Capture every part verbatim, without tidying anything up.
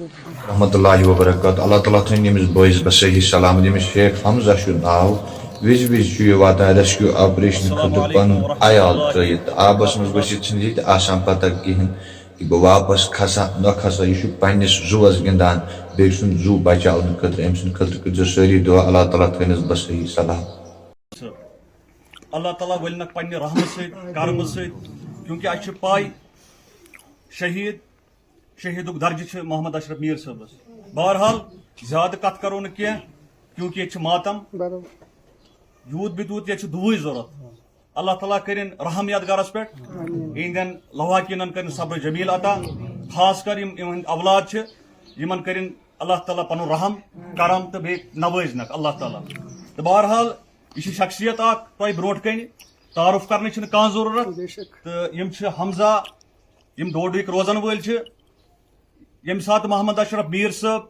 رحمتہ اللہ وبرکاتہ۔ اللہ تعالیٰ تھٲیِن ییٚمِس بٲیِس بصحیح سلامت، ییٚمِس شیخ حمزہ چھُ ناو۔ وِزِ وِزِ چھُ یہِ واتان ریسکیو آپریشن خٲطرٕ پنُن عیال ترٲیِتھ۔ تہٕ آبس منٛز ؤسِتھ چھِنہٕ یہِ تہِ آسان پتہ کِہیٖنۍ کہِ بہٕ واپس کھسا نہ کھسا۔ یہِ چھُ پننِس زُوس گِنٛدان، بیٚیہِ سُنٛد زُو بچاونہٕ خٲطرٕ۔ أمۍ سٕنٛدِ خٲطرٕ کٔرۍزیو سٲری دُعا، اللہ تعالیٰ تھٲینَس بصحیح سلامت۔ اللہ تعالیٰ ؤلنکھ پننہِ رحمہٕ سۭتۍ، کرمہٕ سۭتۍ، کیونکہ اَسہِ چھِ پاے شہیٖد، شہیٖدُک درجہٕ چھُ محمد اشرف میٖر صٲبس۔ بہرحال، زیادٕ کتھ کرو نہٕ کینٛہہ، کیونکہ ییٚتہِ چھُ ماتم، یوٗت بہٕ تیوٗت، ییٚتہِ چھُ دُعٲے ضروٗرت۔ اللہ تعالیٰ کٔرِن رحم یتھ گرس پٮ۪ٹھ، یِہنٛدٮ۪ن لواحقیٖنن کٔرِن صبر جمیل عطا، خاص کر یِم یِہنٛدۍ اولاد چھِ، یِمن کٔرِن اللہ تعالیٰ پنُن رحم، کرم تہٕ بیٚیہِ نوٲزنکھ اللہ تعالیٰ۔ تہٕ بہرحال، یہِ چھِ شخصیت اکھ تۄہہِ برونٛٹھ کنہِ، تعارُف کرنٕچ چھنہٕ کانٛہہ ضروٗرت۔ تہٕ یِم چھِ حمزہ، یِم ڈوڈوٕکۍ روزن وٲلۍ چھِ۔ ییٚمہِ ساتہٕ محمد اشرف میٖر صٲب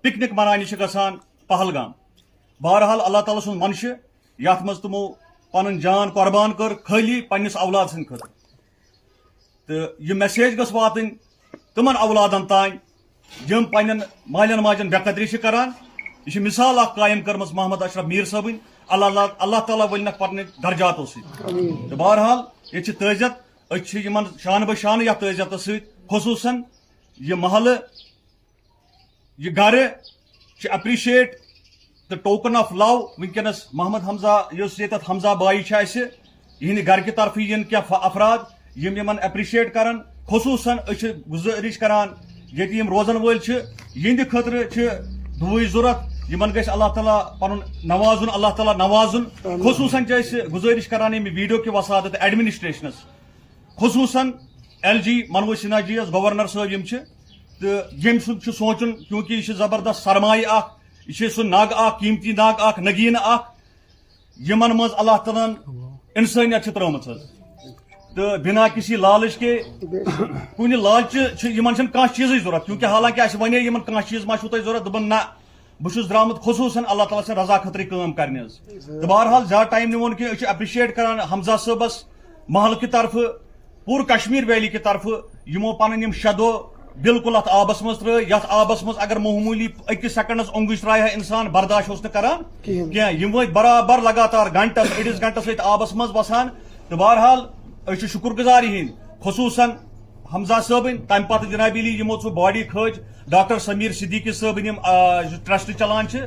پکنک مناونہِ چھِ گژھان پہلگام، بہرحال اللہ تعالیٰ سُنٛد منشہٕ، یتھ منٛز تِمو پنٕنۍ جان قربان کٔر خٲلی پننِس اولاد سٕنٛدِ خٲطرٕ۔ تہٕ یہِ message گٔژھ واتٕنۍ تِمن اولادن تام، یِم پننٮ۪ن مالٮ۪ن ماجن بے قدری چھِ کران۔ یہِ چھِ مثال اکھ قٲیِم کٔرمٕژ محمد اشرف میٖر صٲبٕنۍ۔ اللہ اللہ اللہ تعالیٰ ؤلنکھ پننہِ درجاتو سۭتۍ۔ تہٕ بہرحال، ییٚتہِ چھِ تعزیت، أسۍ چھِ یِمن شانہٕ بہ شانہٕ یتھ تعزیتس سۭتۍ، خصوٗصن یہِ محلہٕ، یہِ گرٕ چھِ appreciate تہٕ token of love وٕنکیٚنس محمد حمزہ، یُس ییٚتٮ۪تھ حمزہ بایی چھِ اَسہِ، یِہنٛدِ گرٕ کہِ طرفہٕ یِن کینٛہہ ف-، افراد، یِم یِمن appreciate کرن۔ خصوٗصن أسۍ چھِ گُزٲرِش کران، ییٚتہِ یِم روزن وٲلۍ چھِ، یِہنٛدِ خٲطرٕ چھِ دُعٲے ضوٚرتھ، یِمن گژھِ اللہ تعالیٰ پنُن نوازُن، اللہ تعالیٰ نوازُن۔ خصوٗصن چھِ أسۍ گُزٲرِش کران ییٚمہِ video کہِ وساطت administrationس، خصوٗصن ایل جی منوج سنہا جی یس، گورنر صٲب یِم چھِ، تہٕ ییٚمہِ سُنٛد چھُ سونٛچُن، کیونکہ یہِ چھُ زبردست سرمایہِ اکھ، یہِ چھُ سُہ نگ اکھ، قیمتی نگ اکھ، نگیٖنہٕ اکھ، یِمن منٛز اللہ تعالیٰ ہن انسٲنیت چھِ ترٲومٕژ حظ۔ تہٕ بنا کسی لالچ کے، کُنہِ لالچہِ چھِ یِمن چھِنہٕ کانٛہہ چیٖزٕے ضوٚرتھ، کیونکہ حالانکہ اَسہِ وَنے یِمن کانٛہہ چیٖز ما چھُو تۄہہِ ضوٚرتھ، دوٚپُن نہ، بہٕ چھُس درٛامُت خصوٗصن اللہ تعالیٰ سٕنٛدِ رضا خٲطرٕ کٲم کرنہِ حظ۔ تہٕ بہرحال زیادٕ ٹایم نِمو نہٕ کینٛہہ، أسۍ چھِ appreciate کران حمزہ صٲبس محلہٕ کہِ طرفہٕ، پوٗرٕ کشمیر ویلی کہِ طرفہٕ، یِمو پنٕنۍ یِم شےٚ دۄہ بالکل اتھ آبس منٛز ترٲے، یتھ آبس منٛز اگر معموٗلی أکِس سیکنڈس اوٚنٛگُج ترٛایہِ ہا انسان، برداش اوس نہٕ کران کِہیٖنۍ۔ کینٛہہ۔ یِم وٲتۍ برابر لگاتار گھنٹس، أڑِس گھنٹس ٲسۍ آبس منٛز وسان۔ تہٕ بہرحال، أسۍ چھِ شُکر گُزار یِہِنٛدۍ، خصوٗصن حمزہ صٲبٕنۍ۔ تَمہِ پتہٕ جناب علی یِمو سُہ باڈی کھٲج ڈاکٹر سمیٖر صدیقی صٲبٕنۍ، یِم، آ، یہِ ٹرسٹ چلان چھِ،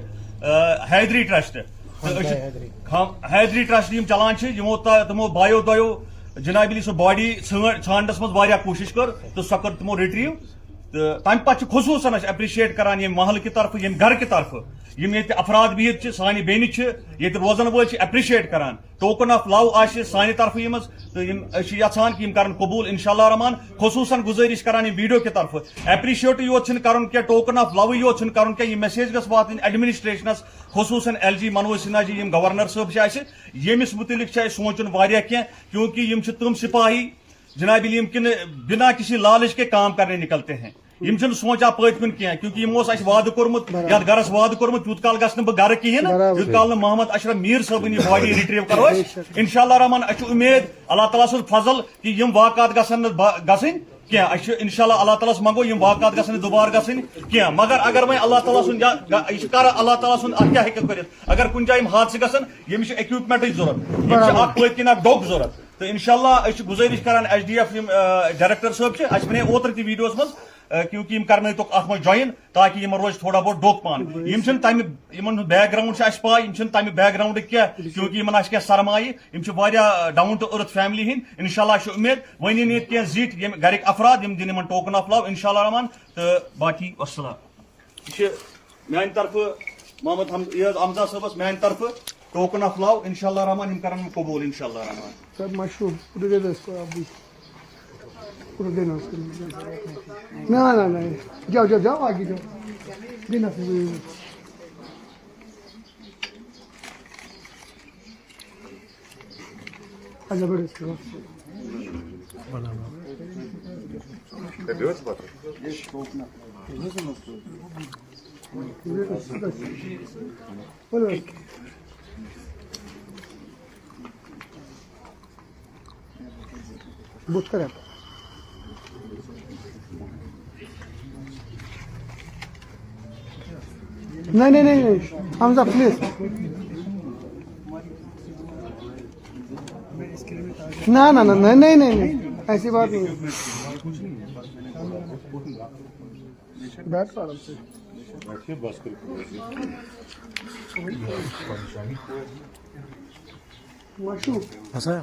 آ، حیدری ٹرسٹ۔ تہٕ أسۍ چھِ حیدری۔ ہم-، حیدری ٹرسٹ یِم چلان چھِ، یِمو تا-، تِمو بایو دۄیو جناب علی سُہ باڈی ژھٲنٛڈ-، ژھانٛڈنس منٛز واریاہ کوٗشِش کٔر تہٕ سۄ کٔر تِمو retrieve۔ تہٕ تَمہِ پتہٕ چھِ خصوٗصن أسۍ appreciate کران ییٚمہِ محلہٕ کہِ طرفہٕ، ییٚمہِ گرٕ کہِ طرفہٕ، یِم ییٚتہِ افراد بِہِتھ چھِ، سانہِ بیٚنہِ چھِ، ییٚتہِ روزن وٲلۍ چھِ appreciate کران۔ Token of love آسہِ سانہِ طرفہٕ یِمَن، تہٕ یِم، أسۍ چھِ یژھان کہِ یِم کرن قبوٗل انشاءاللہ الرحمن۔ خصوٗصن گُزٲرِش کران ییٚمہِ video کہِ طرفہٕ، appreciate یوت چھِنہٕ کرُن کینٛہہ، token of love یوت چھِنہٕ کرُن کینٛہہ، یہِ message گژھِ واتٕنۍ administrationس، خصوٗصن ایل جی منوج سنہا جی، یِم گورنر صٲب چھِ اَسہِ، ییٚمِس مُتعلِق چھُ اَسہِ سونٛچُن واریاہ کینٛہہ، کیونکہ یِم چھِ تِم سِپاہی جناب علی، یِم کِنہٕ بنا کسی لالچ کے کام کرنے نکلتے ہیں۔ یِم چھِنہٕ سونٛچان پٔتۍ کُن کینٛہہ، کیونکہ یِمو اوس اَسہِ وعدٕ کوٚرمُت، یَتھ گرس وعدٕ کوٚرمُت، تیوٗت کال گژھِ نہٕ بہٕ گرٕ کِہیٖنۍ نہٕ، برابر۔ یوٗت کال نہٕ محمد اشرف میٖر صٲبٕنۍ یہِ باڈی retrieve کرو أسۍ۔ انشاءاللہ الرحمن، اَسہِ چھُ اُمید اللہ تعالیٰ سُنٛد فضل کہِ یِم واقعات گژھن نہٕ با-، گژھٕنۍ کینٛہہ۔ اَسہِ چھُ انشاءاللہ اللہ تعالیٰ ہس منٛگو یِم واقعات گژھن نہٕ دُبارٕ گژھٕنۍ کینٛہہ۔ مگر اگر وۄنۍ اللہ تعالیٰ سُنٛد یا گا-، یہِ چھُ کران اللہ تعالیٰ سُنٛد، اَتھ کیٛاہ ہیٚکہِ کٔرِتھ؟ اگر کُنہِ جایہِ یِم حادثہٕ گژھن، ییٚمِس چھِ equipmentٕچ ضوٚرتھ، ییٚمِس چھِ برابر۔ اَکھ پٔتۍ کِنۍ اَکھ ڈوٚگ ضوٚرتھ۔ تہٕ انشاءاللہ أسۍ چھِ گُزٲرِش کران ایس ڈی ایف یِم، آ، ڈائریکٹر صٲب چھِ، اَسہِ وَنے اوترٕ تہِ videoس منٛز، آ، کیونکہ یِم کرنٲوتوکھ اَتھ منٛز join، تاکہ یِمن روزِ تھوڑا بہت ڈوٚکھ پہن۔ یِم چھِنہٕ تَمہِ، یِمن ہُنٛد background چھُ اَسہِ پاے، یِم چھِنہٕ تَمہِ backgroundٕکۍ کینٛہہ، کیونکہ یِمن آسہِ کینٛہہ سرمایہِ، یِم چھِ واریاہ، آ، down to earth family ہِنٛدۍ۔ انشاءاللہ اَسہِ چھِ اُمید، وۄنۍ یِن ییٚتہِ کینٛہہ زِٹھۍ، یِم گرِکۍ افراد، یِم دِن یِمن token of love، انشاءاللہ الرحمن۔ تہٕ باقی والسلام۔ یہِ چھِ میانہِ طرفہٕ محمد حم-، یہِ حظ حمزہ صٲبس میانہِ طرفہٕ token of love، انشاءاللہ الرحمن، یِم کرن یِم قبوٗل، انشاءاللہ الرحمن۔ سر مشہور، پورے دے دس کو ابھی۔ پورے دے دس کو۔ نہ، نہ، نہ۔ جاؤ، جاؤ، جاؤ، آگے جاؤ۔ دینا۔ اچھا، بڑے۔ بہٕ کَرٕ۔ नहीं, नहीं, नहीं, नहीं, हमजा, प्लीज। ना, ना, ना, नहीं, नहीं, नहीं, नहीं, ऐसी बात नहीं। बैठ आराम से। मशहूर। अच्छा।